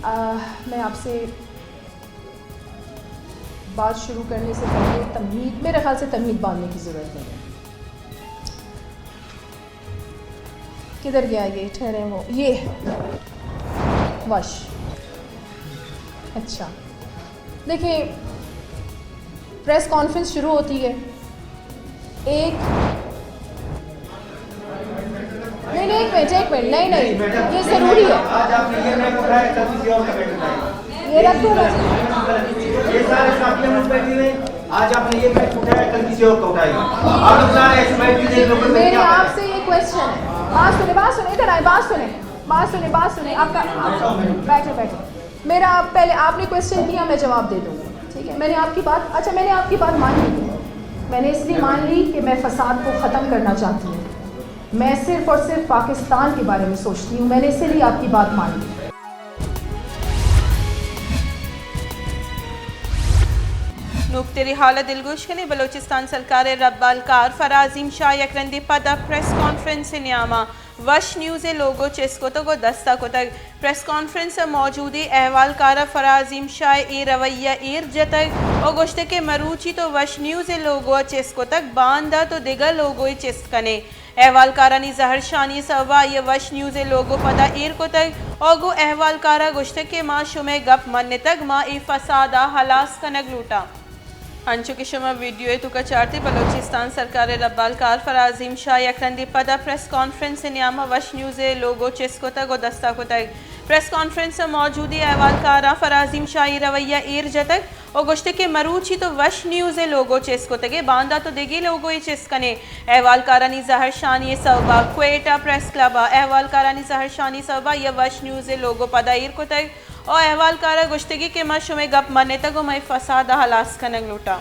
آ، میں آپ سے بات شروع کرنے سے پہلے تمہید، میرے خیال سے تمہید باندھنے کی ضرورت نہیں ہے۔ کدھر گیا یہ؟ ٹھہرے وہ، یہ وش۔ اچھا، دیکھیں، پریس کانفرنس شروع ہوتی ہے، ایک، نہیں، نہیں، ایک منٹ، ایک منٹ، نہیں، نہیں، یہ ضروری ہے۔ آج آپ نے یہ مائک اٹھایا، کل کسی اور کا مائک اٹھائے گا۔ یہ رکھ دو بس۔ یہ سارے ساتھی ہم لوگ بیٹھے ہوئے ہیں۔ آج آپ نے یہ مائک اٹھایا، کل کسی اور کا اٹھائے گا۔ آپ لوگ سارے ایسے مائک بھی دیکھ لو، پھر میں کیا کریں؟ آپ سے یہ کوشچن ہے، بات سنیں، بات سنیں، ادھر آئیں، بات سنیں، بات سنیں، بات سنیں۔ آپ کا، بیٹھو، بیٹھو۔ میرا، آپ پہلے، آپ نے کوشچن کیا، میں جواب دے دوں گی، ٹھیک ہے؟ میں نے آپ کی بات، اچھا، میں نے آپ کی بات مان لی۔ میں نے اس لیے مان لی کہ میں فساد کو ختم کرنا چاہتی ہوں۔ میں صرف اور صرف پاکستان کے بارے میں سوچتی ہوں۔ میں نے اسی لیے آپ کی بات مان لی۔ نوکتری حال ءَ دلگوش کنیں۔ بلوچستان سرکار ءِ ربالکار فرازیم شاہ یک رندے پد ءَ پریس کانفرنس ءِ نیام ءَ وش نیوز ءِ لوگو چست کتگ ءُ دست ءَ کتگ۔ پریس کانفرنس ءَ موجودیں احوالکار ءَ فرازیم شاہ ءِ اے رویہ ءَ ایر جتگ ءُ گوشتگ کہ مروچی تو وش نیوز ءِ لوگو ءَ چست کتگ، باندا تو دگہ لوگوے چست کن ئے۔ احوالکارانی زہرشانی ءِ سوب ءَ آئی ءَ وش نیوز ءِ لوگو پدا ایر کتگ ءُ گوں احوالکار ءَ گوشتگ کہ ما شمئے گپ منتگ، ما اے فساد ءَ ہلاس کنگ لوٹاں۔ انچو کہ شما ویڈیو ءِ توکا چارت ئے، بلوچستان سرکار ءِ ربالکار فرازیم شاہ یک رندے پدا پریس کانفرنس ءِ نیام ءَ وش نیوز ءِ لوگو چست کتگ ءُ دست ءَ کتگ۔ پریس کانفرنس ءَ موجودیں احوالکاراں فرازیم شاہ ءِ رویہ ءَ ایر جتگ ءُ گوشتگ کہ مروچی تو وش نیوز ءِ لوگو چست کتگ ئے، باندا تو دگہ لوگوے چست کن ئے۔ احوالکارانی زہرشانی ءِ سوب ءَ کوئٹہ پریس کلب ءَ احوالکارانی زہرشانی ءِ سوب ءَ آئی ءَ وش نیوز ءِ لوگو پدا ایر کتگ ءُ احوالکار ءَ گوشتگ ئے کہ ما شمئے گپ منتگ ءُ ما اے فساد ءَ ہلاس کنگ لوٹاں۔